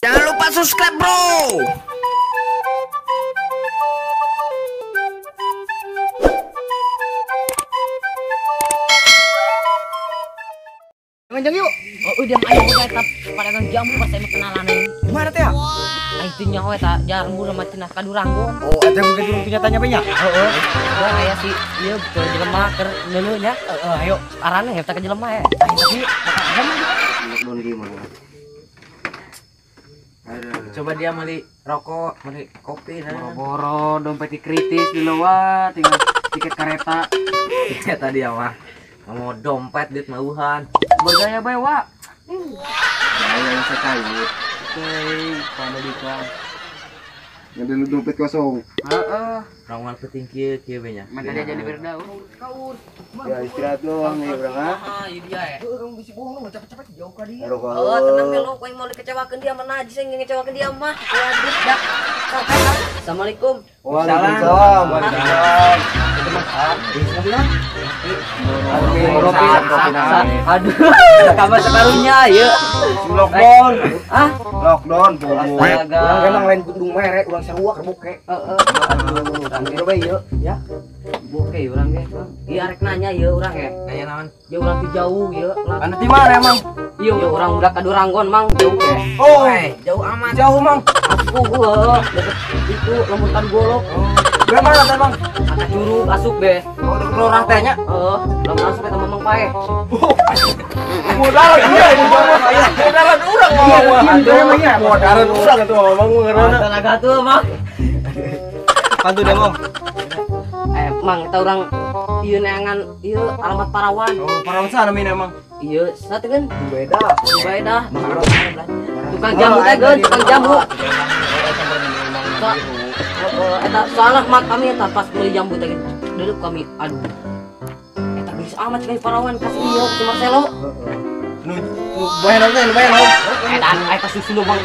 Jangan lupa subscribe, bro. Nganjang yuk. Oh, udah ayo kita pada jamu pas saya kenalan ini. Gimana teh ya? Aing teh nyaho eta jarang mah cenah ka Durango. Oh, ada mungkin durung punya tanya banyak. Heeh. Gua aya si ieu betul jelema keur neuleuh nya. Heeh, ayo. Arane eta ka jelema ya. Tapi lockdown gimana? Coba dia beli rokok, beli kopi, nah. Boro-boro dompet kritis di luar, tinggal tiket kereta. Tiket tadi ya mah. Mau dompet duit mauhan. Bergaya bae, Wak. Gaya yang sekali. Oke, pada dika. Ngadain dompet kosong. Heeh. Rawan penting kieu kieu we nya. Mata dia jadi berdaun. Kaur. Ya istirahat doang nih, urang ah. Ah, ieu dia ya. Urang bisi bohong lu capek-capek jauh ka dia. Oh, tenang melo, kowe mau dikecewakeun dia mah najis yang ngecewakeun dia mah. Waduh, dah. Assalamualaikum. Waalaikumsalam. Waalaikumsalam. Aduh, kabar sekarunya ya. Lockdown. Ah, lockdown. Urang emang lain kundung merek, urang sarua keur boke. Heeh. Aduh, urang ge bae ieu ya. Boke urang ge. Ieu arek nanya ieu urang ge. Nanya naon? Ya urang ti jauh ieu. Anu ti mana emang? Ieu urang udah ka Duranggon, Mang, jauh ge. Oh, jauh amat. Jauh, Mang. Aku heeh, deket itu lembur golok. Berapa mana, Bang? Aka curug asup be. Oh, deket lurah teh nya. Heeh, lamun asup eta Mamang paeh. Modalan urang, modalan urang mah. Modalan urang itu Mamang ngaranna. Tenaga tuh, Mang. Pantu deh, Mang. Mang, eta urang ieu neangan ieu alamat Parawan. Oh, Parawan sana mina, Mang. Ieu satu kan? Beda. Beda. Tukang jamu teh geun, tukang jamu. Eta salah mak kami eta pas beli jambu teh dulu kami aduh. Eta geus amat cai Parawan kasih ieu si Marcelo. Nu bayar teh, nu bayar. Eta eta susu lu Bang.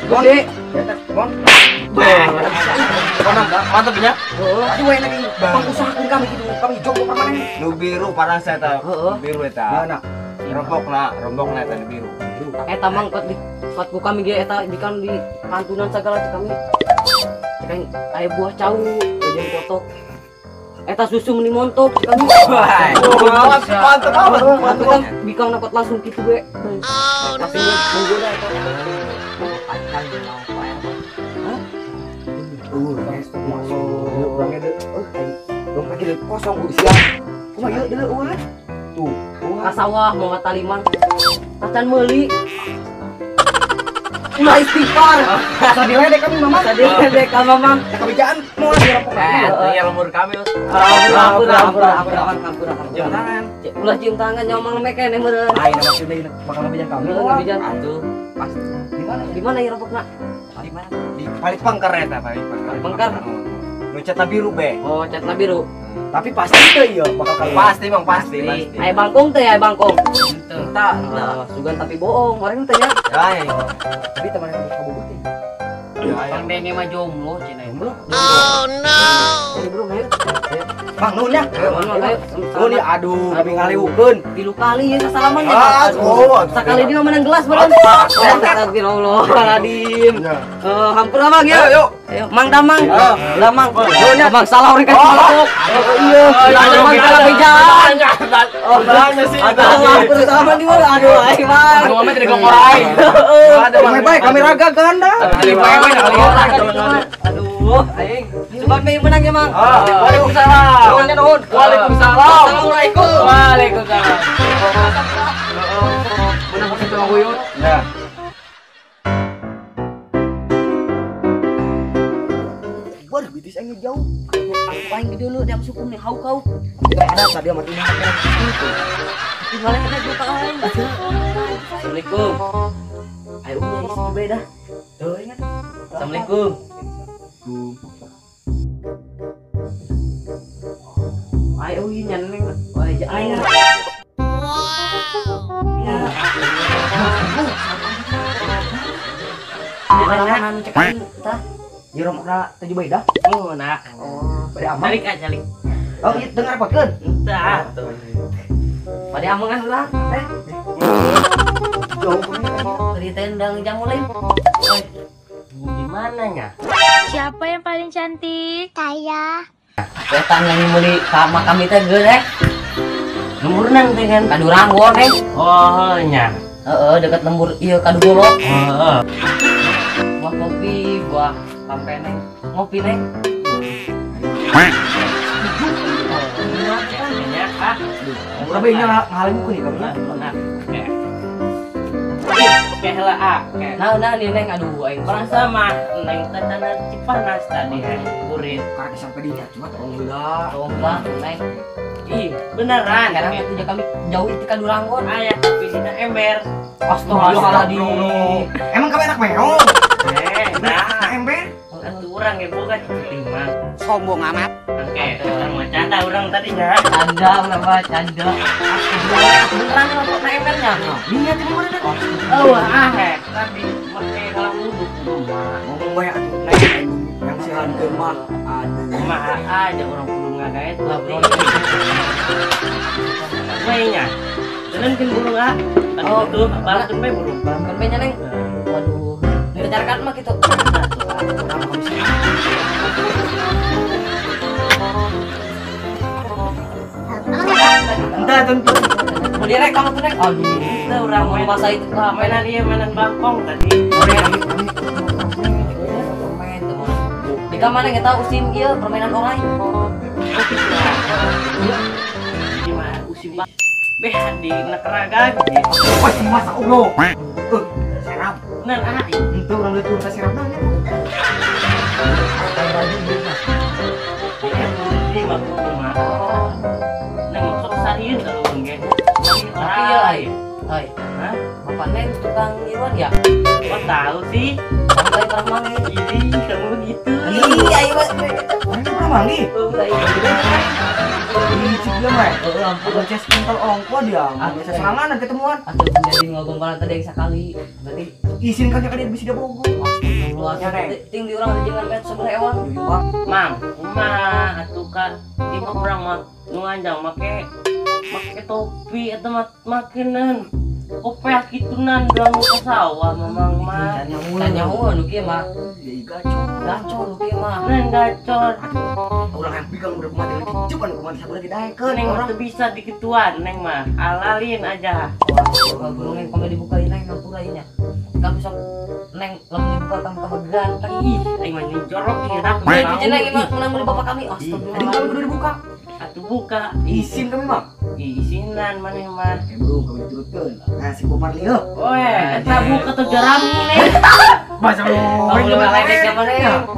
Gede. Bon. Mantap nya. Heeh. Aduh we lagi pengusahakeun kami gitu, kami jomblo permanen. Nu biru parang saya eta. Biru eta. Mana? Rombokna eta nu biru. Eta mang kot di kot ku kami ge eta di kan di kantunan segala cek kami. Cek aing aya buah cau jeung kotok. Eta susu meni montok cek kami. Mantap amat. Mantap. Bikang nakot langsung kitu we. Pasti menggoda eta. Pacar mau Hah? Urang ge dompet ge kosong usia. Kumaha ieu deuleu uang? Tuh, ka sawah mau taliman. Tacan meuli. Ulah istighfar. Asa diledek kami, Mamang. Asa diledek ka Mamang. Kabejaan moal dirokok. Eh, atuh lembur kami. Ampura, ampura, ampura, ampura. Cium tangan. Ulah cium tangan nyawa Mang lemek keneh meureun. Aing maksudna ieu bakal ngabejan kami. Ngabejan. Atuh, pasti. Di mana? Di mana ieu rokokna? Di mana? Di paling pengker eta, paling pengker. Pengker. Nu catna biru be. Oh, catna biru. Tapi pasti teh ieu bakal keluar. Pasti, Bang, pasti, pasti. Aya bangkong teh, aya bangkong. Entah. Sugan tapi bohong, orang teh nya. Ya. Tapi teman yang kamu teh. Bang Denge mah jomblo cenah. Jomblo. Oh no. Belum, ayo. Bang nuhun ya. Ayo. Nuhun ya, aduh, kami ngaliwukeun. 3 kali ya sasalaman ya. Aduh, sakali dia menang gelas meureun. Astagfirullahaladzim. Hampura Bang ya. Ayo. Ayo, Mang Damang. Damang. Damang salah orang kasih rokok. Iya. Damang salah bejaan. Oh, sih. Aduh, sama di mana? Aduh, aing Bang. Aduh, mah tidak ngorai. Aduh, baik kami raga ganda. Aduh, aing. Sugan bae menang ya, Mang. Waalaikumsalam. Nuhun nuhun. Waalaikumsalam. Assalamualaikum. Waalaikumsalam. Menang pasti sama Guyut. Ya. Waduh, bitis aing jauh. Aku aing dulu jam sukum nih hau kau. Ada tadi mati itu. Gimana ada juga aing. Assalamualaikum. Ayo udah isi beda. Tuh ingat. Assalamualaikum. Ayo nyen neng. Wah, aing. Wow. Mana cek aing tah. Ieu rokokna teh beda. Oh, nah. Oh, beda amang. Calik ah, calik. Oh, ieu dengar repokeun. Entah. Pada amangan urang teh. Jauh kami. Tadi tendang jamu lain. Di mananya? Siapa yang paling cantik? Saya. Setan yang meuli sama kami teh geus eh. Lemburna teh kan Kaduranggon eh. Oh nya. Heeh, dekat lembur ieu Kadugolok. Heeh. Buah kopi, buah sampai neng. Ngopi neng. Tapi ini ngalim ku nih kamu. Oke lah ah. Nah nih neng aduh aing merasa mah neng tetana Cipanas tadi kurit. Karena sampai dinya cuma tolong heula. Tolong lah neng. Ih, beneran. Sekarang itu kami jauh itu Kaduranggon. Aya tapi dina ember. Astagfirullahaladzim. Emang kamu enak meong? Nah, ember. Atuh urang ge boga cicing mah. Sombong amat. Oke, canda urang tadinya. Canda kenapa canda? Beneran apa na embernya? Ini atuh mana dah? Oh, ah tadi make kalah wuduk mah. Ngomong bae atuh neng yang sihankeun mah. Aduh. Mah aja urang kudu ngagaet lah bro. Mainnya. Jalankeun burung ah. Oh, tuh balkeun bae burung. Balkeun bae nya neng. Waduh. Dicarikan mah kitu. Entah tentu. Mau direk kamu tuh neng. Aduh, itu orang mau masa itu mainan iya mainan bangkong tadi. Permain tuh. Di kamar neng kita usim iya permainan online. Gimana usim bang? Beh di nekeraga gitu. Wah, si masa Allah. Serap. Nan ah. Itu orang lihat turun serap nanya. Tapi ya, hai. Hah? Bapak neng tukang ngiruan ya? Kok tahu sih? Sampai pernah manggil. Ih, kamu begitu. Iya, iya, Pak. Mana pernah manggil? Ih, cik dia mah. Ampun, ces kental ongko dia. Biasa serangan ketemuan. Atau jadi ngogompalan tadi yang sekali. Berarti izin kan dia bisa dia bogo. Astagfirullah. Ting di urang jangan bet sebelah ewan. Mang, kumaha atuh ka ieu urang mah nu nganjang make topi atau makinan kopiah kitunan bilang ke sawah mamang mah tanya nu kieu mah gacor gacor nu kieu mah neng gacor urang yang pegang udah mati lagi cuman kumaha sabar lagi daekeun neng mah teu bisa dikituan neng mah alalin aja. Wah, guru neng kami dibukain neng hampura ieu nya kami sok neng lamun dibuka kami tambah ganteng. Ih aing mah jorok ieu dah jadi neng mah menang meuli bapak kami. Astagfirullah. Tadi kami kudu dibuka atuh buka izin kami mah isinan maneh mah. Bro, kami diturutkeun. Nah, si Bopar lieu. Oe, eta buka teu jarami neng. Masa lu ngeledek ka maneh.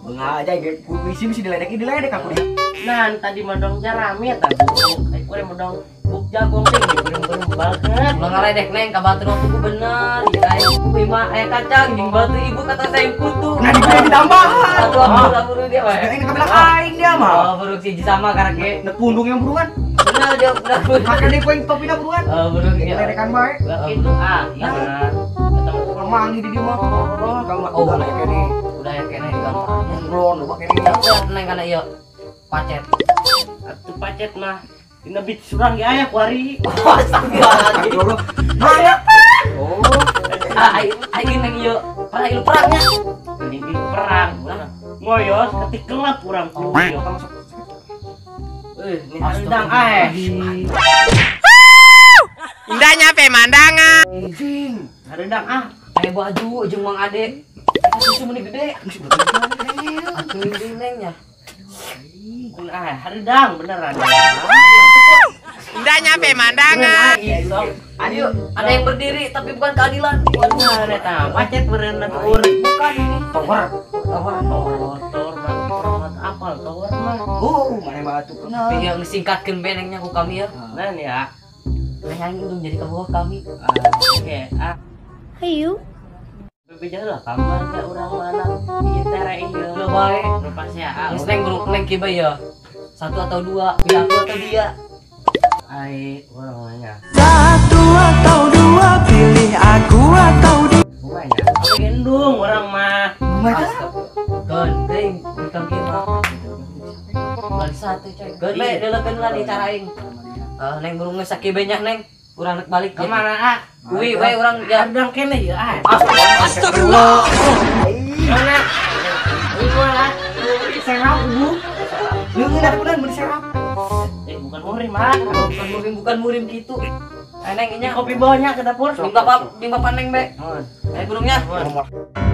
Benga aja ge ku isi bisa diledek diledek aku dia. Nah, tadi mah dong jarami eta buk. Ai kuring mah dong buk jagung teh kuring banget. Ulah ngaledek neng ka batur waktu ku bener. Aing ku mah aya kacang jeung batu ibu kata saya kutu. Nah, dikuring ditambahan. Atuh aku dia mah. Aing kabelah aing dia mah. Oh, buruk siji sama karek ge. Nek pundung yang burungan. Bener dia udah. Makan deh poin topina buruan. Oh, burung iya. Ledekan bae. Itu ah, iya. Ketemu mangi di dia mah. Oh, kamu mah udah ya kene. Udah ya kene di kamu. Nglon loba kene. Neng kana ieu pacet. Atuh pacet mah dina bit surang ge aya kuari. Astagfirullahaladzim. Mana? Oh. Aing neng ieu perang ilu perangnya. Ilu perang. Ngoyos ketik kelap urang kudu. Ini rendang ah. Indahnya pemandangan. Rendang ah. Kayak baju jeung Mang Ade. Eta susu meni gede. Atuh nengnya. Ah, rendang beneran. Indahnya pemandangan. Ayo, ada yang berdiri tapi bukan keadilan. Waduh, eta macet beureun atuh. Bukan ini. Tower. Tower. Tower mah apal tower mah. Oh, mana batu kenal. Tapi yang singkatkeun benengnya ku kami ya. Nah ya. Neng aing belum jadi kabogoh kami. Oke, ah. Hayu. Bebeja lah kamar ka urang mana. Ieu tere ieu. Leuh bae. Lepas ya. Geus neng grup neng kieu bae ya. Satu atau dua, pilih aku atau dia. Ai, urang mah. Satu atau dua, pilih aku atau dia. Kumanya. Gendung urang mah. Gandeng, bintang kieu mah. Balik satu coy. Gede, deleukeun lah di cara aing. Neng burung geus sakieu nya neng. Urang rek balik Ka mana ah? Uwi we urang ya. Adang kene ya ah. Astagfirullah. Mana? Ieu ah. Serap bu. Leungeun atuh mun serap. Eh bukan murim ah. Bukan murim gitu. Neng Nya kopi bawahnya ke dapur. Bing bapak neng be. Ayo burungnya. Mohon.